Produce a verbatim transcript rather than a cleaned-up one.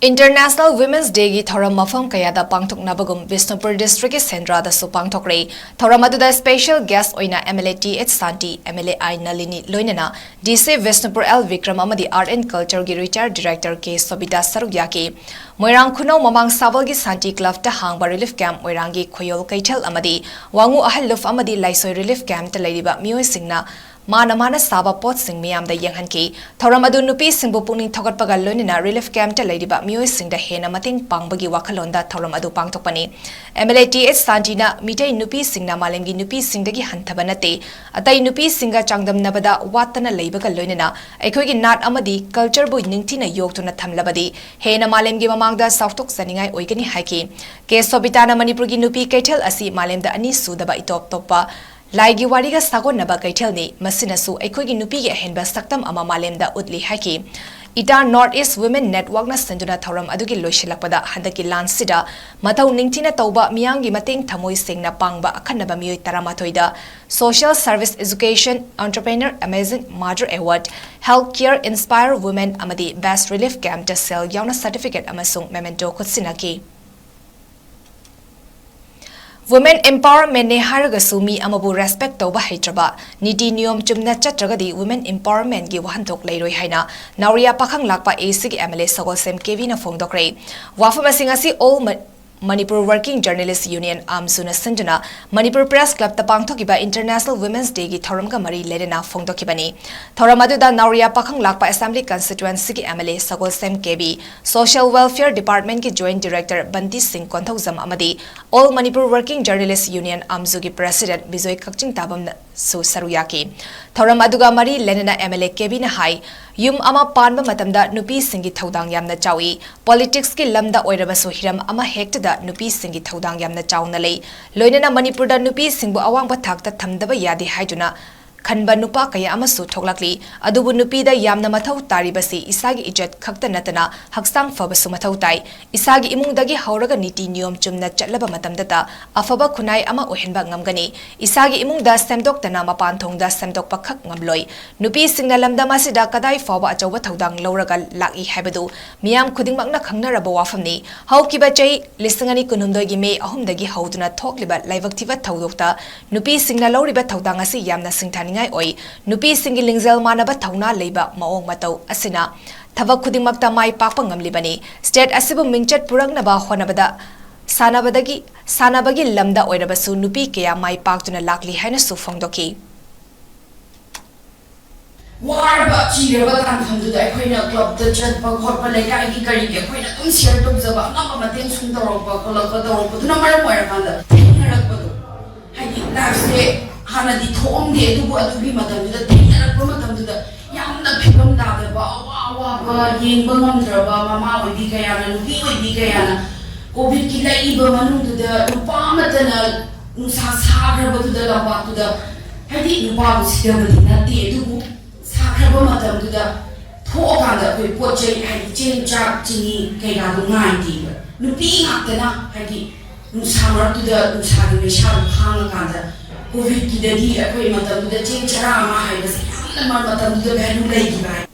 International Women's Day ꯒꯤ ꯊꯧꯔꯝ ꯃꯐꯝ ꯀꯌꯥꯗ ꯄꯥꯡꯊꯣꯛꯅꯕꯒꯨꯝ ꯕꯤꯁꯅꯨꯄꯨꯔ district ꯀꯤ ꯁꯦꯟꯗ꯭ꯔꯥꯗꯁꯨ ꯄꯥꯡꯊꯣꯛꯈ꯭ꯔꯦ꯫ ꯊꯧꯔꯝ ꯑꯗꯨꯗ special guest ꯑꯣꯏꯅ M L A T H Shanti, M L A I ꯅꯂꯤꯅꯤ, ꯂꯣꯏꯅꯅ D C Bishnupur L Bikram ꯑꯃꯗꯤ Art and Culture ꯒꯤ retired director K ꯁꯣꯕꯤꯇꯥ ꯁꯔꯨꯛ ꯌꯥꯈꯤ꯫ ꯃꯣꯏꯔꯥꯡ ꯈꯨꯅꯧ ꯃꯃꯥꯡ ꯁꯥꯕꯜꯒꯤ ꯁꯥꯟꯇꯤ club ꯇ ꯍꯥꯡꯕ relief camp, ꯃꯣꯏꯔꯥꯡꯒꯤ ꯈꯣꯌꯣꯜ ꯀꯩꯊꯦꯜ ꯑꯃꯗꯤ ꯋꯥꯉꯨ ꯑꯍꯜ ꯂꯨꯞ ꯑꯃꯗꯤ ꯂꯥꯏꯁꯣꯏ relief camp ꯇ ꯂꯩꯔꯤꯕ ꯃꯤꯑꯣꯏꯁꯤꯡꯅ ꯃꯥꯅ ꯃꯥꯅ ꯁꯥꯕ ꯄꯣꯠꯁꯤꯡ ꯃꯤꯌꯥꯝꯗ ꯌꯦꯡꯍꯟꯈꯤ꯫ ꯊꯧꯔꯝ ꯑꯗꯨ ꯅꯨꯄꯤꯁꯤꯡꯕꯨ ꯄꯨꯛꯅꯤꯡ ꯊꯧꯒꯠꯄꯒ ꯂꯣꯏꯅꯅ relief camp ꯇ ꯂꯩꯔꯤꯕ ꯃꯤꯑꯣꯏꯁꯤꯡꯗ ꯍꯦꯟꯅ ꯃꯇꯦꯡ ꯄꯥꯡꯕꯒꯤ ꯋꯥꯈꯜꯂꯣꯟꯗ ꯊꯧꯔꯝ ꯑꯗꯨ ꯄꯥꯡꯊꯣꯛꯄꯅꯤ꯫ M L A T H ꯁꯥꯟꯇꯤꯅ Meitei ꯅꯨꯄꯤꯁꯤꯡꯅ ꯃꯥꯂꯦꯝꯒꯤ ꯅꯨꯄꯤꯁꯤꯡꯗꯒꯤ ꯍꯟꯊꯕ ꯅꯠꯇꯦ, ꯑꯇꯩ ꯅꯨꯄꯤꯁꯤꯡꯒ ꯆꯥꯡꯗꯝꯅꯕꯗ ꯋꯥꯠꯇꯅ ꯂꯩꯕꯒ ꯂꯣꯏꯅꯅ ꯑꯩꯈꯣꯏꯒꯤ ꯅꯥꯠ ꯑꯃꯗꯤ culture ꯕꯨ ꯅꯤꯡꯊꯤꯅ ꯌꯣꯛꯇꯨꯅ ꯊꯝꯂꯕꯗꯤ ꯍꯦꯟꯅ ꯃꯥꯂꯦꯝꯒꯤ ꯃꯃꯥꯡꯗ ꯆꯥꯎꯊꯣꯛꯆꯅꯤꯡꯉꯥꯏ ꯑꯣꯏꯒꯅꯤ ꯍꯥꯏꯈꯤ꯫ K ꯁꯣꯕꯤꯇꯥꯅ ꯃꯅꯤꯄꯨꯔꯒꯤ ꯅꯨꯄꯤ ꯀꯩꯊꯦꯜ ꯑꯁꯤ ꯃꯥꯂꯦꯝꯗ ꯑꯅꯤ ꯁꯨꯗꯕ ꯏꯇꯣꯞ ꯇꯣꯞꯄ ꯂꯥꯏꯒꯤ ꯋꯥꯔꯤꯒ ꯁꯥꯒꯣꯟꯅꯕ ꯀꯩꯊꯦꯜꯅꯤ, ꯃꯁꯤꯅꯁꯨ ꯑꯩꯈꯣꯏꯒꯤ ꯅꯨꯄꯤꯒꯤ ꯑꯍꯦꯟꯕ ꯁꯛꯇꯝ ꯑꯃ ꯃꯥꯂꯦꯝꯗ ꯎꯠꯂꯤ ꯍꯥꯏꯈꯤ꯫ ꯏꯇꯥ North East Women Network ꯅ ꯁꯤꯟꯗꯨꯅ ꯊꯧꯔꯝ ꯑꯗꯨꯒꯤ ꯂꯣꯏꯁꯤꯜꯂꯛꯄꯗ ꯍꯟꯗꯛꯀꯤ ꯂꯥꯟꯁꯤꯗ ꯃꯇꯧ ꯅꯤꯡꯊꯤꯅ ꯇꯧꯕ, ꯃꯤꯌꯥꯝꯒꯤ ꯃꯇꯦꯡ ꯊꯃꯣꯏ ꯁꯦꯡꯅ ꯄꯥꯡꯕ ꯑꯈꯟꯅꯕ ꯃꯤꯑꯣꯏ ꯇꯔꯥꯃꯥꯊꯣꯏꯗ social service, education, entrepreneur, amazing mother award, health care inspire women ꯑꯃꯗꯤ best relief camp ꯇ ꯁꯦꯜ ꯌꯥꯎꯅ certificate ꯑꯃꯁꯨꯡ memento ꯈꯨꯠꯁꯤꯟꯅꯈꯤ꯫ Women empowerment ꯅꯦ ꯍꯥꯏꯔꯒꯁꯨ ꯃꯤ ꯑꯃꯕꯨ respect ꯇꯧꯕ ꯍꯩꯇ꯭ꯔꯕ, ꯅꯤꯇꯤ ꯅꯤꯌꯣꯝ ꯆꯨꯝꯅ ꯆꯠꯇ꯭ꯔꯒꯗꯤ women empowerment ꯀꯤ ꯋꯥꯍꯟꯊꯣꯛ ꯂꯩꯔꯣꯏ ꯍꯥꯏꯅ ꯅꯥꯎꯔꯤꯌꯥ ꯄꯥꯈꯪ ꯂꯥꯛꯄ A C ꯒꯤ M L A Sagolsem K V ꯅ ꯐꯣꯡꯗꯣꯛꯈ꯭ꯔꯦ꯫ ꯋꯥꯐꯝ ꯑꯁꯤ ꯉꯁꯤ All Ma-, Manipur Working Journalist Union, ꯑꯥꯝꯖꯨꯅ ꯁꯤꯟꯗꯨꯅ ꯃꯅꯤꯄꯨꯔ Press Club ꯇ ꯄꯥꯡꯊꯣꯛꯈꯤꯕ International Women's Day ꯒꯤ ꯊꯧꯔꯝꯒ ꯃꯔꯤ ꯂꯩꯅꯅ ꯐꯣꯡꯗꯣꯛꯈꯤꯕꯅꯤ꯫ ꯊꯧꯔꯝ ꯑꯗꯨꯗ ꯅꯥꯎꯔꯤꯌꯥ ꯄꯥꯈꯪ ꯂꯥꯛꯄ Assembly Constituency ꯒꯤ M L A Sagolsem K V, Social Welfare Department ꯀꯤ Joint Director ꯕꯟꯇꯤ ꯁꯤꯡ ꯀꯣꯟꯊꯧꯖꯝ ꯑꯃꯗꯤ All Manipur Working Journalist Union, ꯑꯥꯝꯖꯨꯒꯤ President Bijoy ꯀꯛꯆꯤꯡ ꯇꯥꯕꯝꯅꯁꯨ ꯁꯔꯨꯛ ꯌꯥꯈꯤ꯫ ꯊꯧꯔꯝ ꯑꯗꯨꯒ ꯃꯔꯤ ꯂꯩꯅꯅ M L A K V ꯅ ꯍꯥꯏ, ꯌꯨꯝ ꯑꯃ ꯄꯥꯟꯕ ꯃꯇꯝꯗ ꯅꯨꯄꯤꯁꯤꯡꯒꯤ ꯊꯧꯗꯥꯡ ꯌꯥꯝꯅ ꯆꯥꯎꯏ꯫ Politics ꯀꯤ ꯂꯝꯗ ꯑꯣꯏꯔꯕꯁꯨ ꯍꯤꯔꯝ ꯑꯃ ꯍꯦꯛꯇꯗ ꯅꯨꯄꯤꯁꯤꯡꯒꯤ ꯊꯧꯗꯥꯡ ꯌꯥꯝꯅ ꯆꯥꯎꯅ ꯂꯩ꯫ ꯂꯣꯏꯅꯅ ꯃꯅꯤꯄꯨꯔꯗ ꯅꯨꯄꯤꯁꯤꯡꯕꯨ ꯑꯋꯥꯡꯕ ꯊꯥꯛꯇ ꯊꯝꯗꯕ ꯌꯥꯗꯦ ꯍꯥꯏꯗꯨꯅ ꯈꯟꯕ ꯅꯨꯄꯥ ꯀꯌꯥ ꯑꯃꯁꯨ ꯊꯣꯛꯂꯛꯂꯤ꯫ ꯑꯗꯨꯕꯨ ꯅꯨꯄꯤꯗ ꯌꯥꯝꯅ ꯃꯊꯧ ꯇꯥꯔꯤꯕꯁꯤ ꯏꯁꯥꯒꯤ ꯏꯖꯠ ꯈꯛꯇ ꯅꯠꯇꯅ ꯍꯛꯆꯥꯡ ꯐꯕꯁꯨ ꯃꯊꯧ ꯇꯥꯏ꯫ ꯏꯁꯥꯒꯤ ꯏꯃꯨꯡꯗꯒꯤ ꯍꯧꯔꯒ ꯅꯤꯇꯤ ꯅꯤꯌꯣꯝ ꯆꯨꯝꯅ ꯆꯠꯂꯕ ꯃꯇꯝꯗꯇ ꯑꯐꯕ ꯈꯨꯟꯅꯥꯏ ꯑꯃ ꯑꯣꯏꯍꯟꯕ ꯉꯝꯒꯅꯤ꯫ ꯏꯁꯥꯒꯤ ꯏꯃꯨꯡꯗ ꯁꯦꯝꯗꯣꯛꯇꯅ ꯃꯄꯥꯟ ꯊꯣꯡꯗ ꯁꯦꯝꯗꯣꯛꯄ ꯈꯛ ꯉꯝꯂꯣꯏ꯫ ꯅꯨꯄꯤꯁꯤꯡꯅ ꯂꯝꯗꯝ ꯑꯁꯤꯗ ꯀꯗꯥꯏ ꯐꯥꯎꯕ ꯑꯆꯧꯕ ꯊꯧꯗꯥꯡ ꯂꯧꯔꯒ ꯂꯥꯛꯏ ꯍꯥꯏꯕꯗꯨ ꯃꯤꯌꯥꯝ ꯈꯨꯗꯤꯡꯃꯛꯅ ꯈꯪꯅꯔꯕ ꯋꯥꯐꯝꯅꯤ꯫ ꯍꯧꯈꯤꯕ ꯆꯍꯤ ꯂꯤꯁꯤꯡ ꯑꯅꯤ ꯀꯨꯟꯍꯨꯝꯗꯣꯏꯒꯤ ꯃꯦ ꯑꯍꯨꯝꯗꯒꯤ ꯍꯧꯗꯨꯅ ꯊꯣꯛꯂꯤꯕ ꯂꯥꯏꯕꯛ ꯊꯤꯕ ꯊꯧꯗꯣꯛꯇ ꯅꯨꯄꯤꯁꯤꯡꯅ ꯂꯧꯔꯤꯕ ꯊꯧꯗꯥꯡ ꯑꯁꯤ ꯌꯥꯝꯅ ꯁꯤꯡꯊꯥꯅꯤꯡꯉꯥꯏ ꯑꯣꯏ꯫ ꯅꯨꯄꯤꯁꯤꯡꯒꯤ ꯂꯤꯡꯖꯦꯜ ꯃꯥꯟꯅꯕ ꯊꯧꯅꯥ ꯂꯩꯕ ꯃꯑꯣꯡ ꯃꯇꯧ ꯑꯁꯤꯅ ꯊꯕꯛ ꯈꯨꯗꯤꯡꯃꯛꯇ ꯃꯥꯏ ꯄꯥꯛꯄ ꯉꯝꯂꯤꯕꯅꯤ꯫ ꯁ꯭ꯇꯦꯠ ꯑꯁꯤꯕꯨ ꯃꯤꯡꯆꯠ ꯄꯨꯔꯛꯅꯕ ꯍꯣꯠꯅꯕꯗ ꯁꯥꯟꯅꯕꯗꯒꯤ, ꯁꯥꯟꯅꯕꯒꯤ ꯂꯝꯗ ꯑꯣꯏꯔꯕꯁꯨ ꯅꯨꯄꯤ ꯀꯌꯥ ꯃꯥꯏ ꯄꯥꯛꯇꯨꯅ ꯂꯥꯛꯂꯤ ꯍꯥꯏꯅꯁꯨ ꯐꯣꯡꯗꯣꯛꯈꯤ꯫ ꯋꯥꯔꯕ ꯆꯤꯔꯕ ꯇꯥꯟꯐꯝꯗꯨꯗ ꯑꯩꯈꯣꯏꯅ ꯀ꯭ꯂꯕꯇ ꯆꯠꯄ ꯈꯣꯠꯄ, ꯂꯩꯀꯥꯏꯒꯤ ꯀꯔꯤꯒꯤ ꯑꯩꯈꯣꯏꯅ ꯑꯗꯨꯝ ꯁꯤꯌꯔ ꯇꯧꯖꯕ, ꯑꯉꯝꯕ ꯃꯇꯦꯡ ꯁꯨꯝ ꯇꯧꯔꯛꯄ ꯈꯣꯠꯂꯛꯄ ꯇꯧꯔꯛꯄꯗꯨꯅ ꯃꯔꯝ ꯑꯣꯏꯔꯀꯥꯟꯗ ꯊꯦꯡꯅꯔꯛꯄꯗꯣ, ꯍꯥꯏꯗꯤ ꯂꯥꯏꯐꯁꯦ ꯍꯥꯟꯅꯗꯤ ꯊꯣꯛꯑꯝꯗꯦ, ꯑꯗꯨꯕꯨ ꯑꯗꯨꯒꯤ ꯃꯇꯝꯗꯨꯗ ꯊꯦꯡꯅꯔꯛꯄ ꯃꯇꯝꯗꯨꯗ ꯌꯥꯝꯅ ꯐꯤꯕꯝ ꯇꯥꯗꯕ, ꯑꯋꯥ ꯑꯋꯥꯕ ꯌꯦꯡꯕ ꯉꯝꯗ꯭ꯔꯕ ꯃꯃꯥ ꯑꯣꯏꯕꯤ ꯀꯌꯥꯅ, ꯅꯨꯄꯤ ꯑꯣꯏꯕꯤ ꯀꯌꯥꯅ ꯀꯣꯚꯤꯗꯀꯤ ꯂꯩꯔꯤꯕ ꯃꯅꯨꯡꯗꯨꯗ ꯅꯨꯄꯥ ꯑꯃꯠꯇꯅ ꯅꯨꯡꯁꯥ ꯁꯥꯈ꯭ꯔꯕꯗꯨꯗ ꯂꯝꯄꯥꯛꯇꯨꯗ, ꯍꯥꯏꯗꯤ ꯅꯨꯄꯥꯕꯨ ꯁꯤꯗꯕꯗꯤ ꯅꯠꯇꯦ, ꯑꯗꯨꯕꯨ ꯁꯥꯈ꯭ꯔꯕ ꯃꯇꯝꯗꯨꯗ ꯊꯣꯛꯑꯀꯥꯟꯗ ꯑꯩꯈꯣꯏ ꯄꯣꯠ ꯆꯩ, ꯍꯥꯏꯗꯤ ꯆꯦꯡ, ꯆꯥꯛ, ꯆꯤꯅꯤ ꯀꯩꯀꯥꯗꯣ ꯉꯥꯏꯗꯦꯕ꯫ ꯅꯨꯄꯤ ꯉꯥꯛꯇꯅ, ꯍꯥꯏꯗꯤ ꯅꯨꯡꯁꯥ ꯃꯔꯛꯇꯨꯗ ꯅꯨꯡꯁꯥꯒꯤ ꯃꯩꯁꯥꯗꯨ ꯈꯥꯡꯉꯀꯥꯟꯗ, ꯀꯣꯚꯤꯗꯀꯤꯗꯗꯤ ꯑꯩꯈꯣꯏ ꯃꯇꯝꯗꯨꯗ ꯆꯦꯡ ꯆꯔꯥ ꯑꯃ ꯍꯥꯏꯕꯁꯦ ꯌꯥꯝꯅ ꯃ-, ꯃꯇꯝꯗꯨꯗ ꯚꯦꯂꯨ ꯂꯩꯈꯤꯕ ꯍꯥꯏ꯫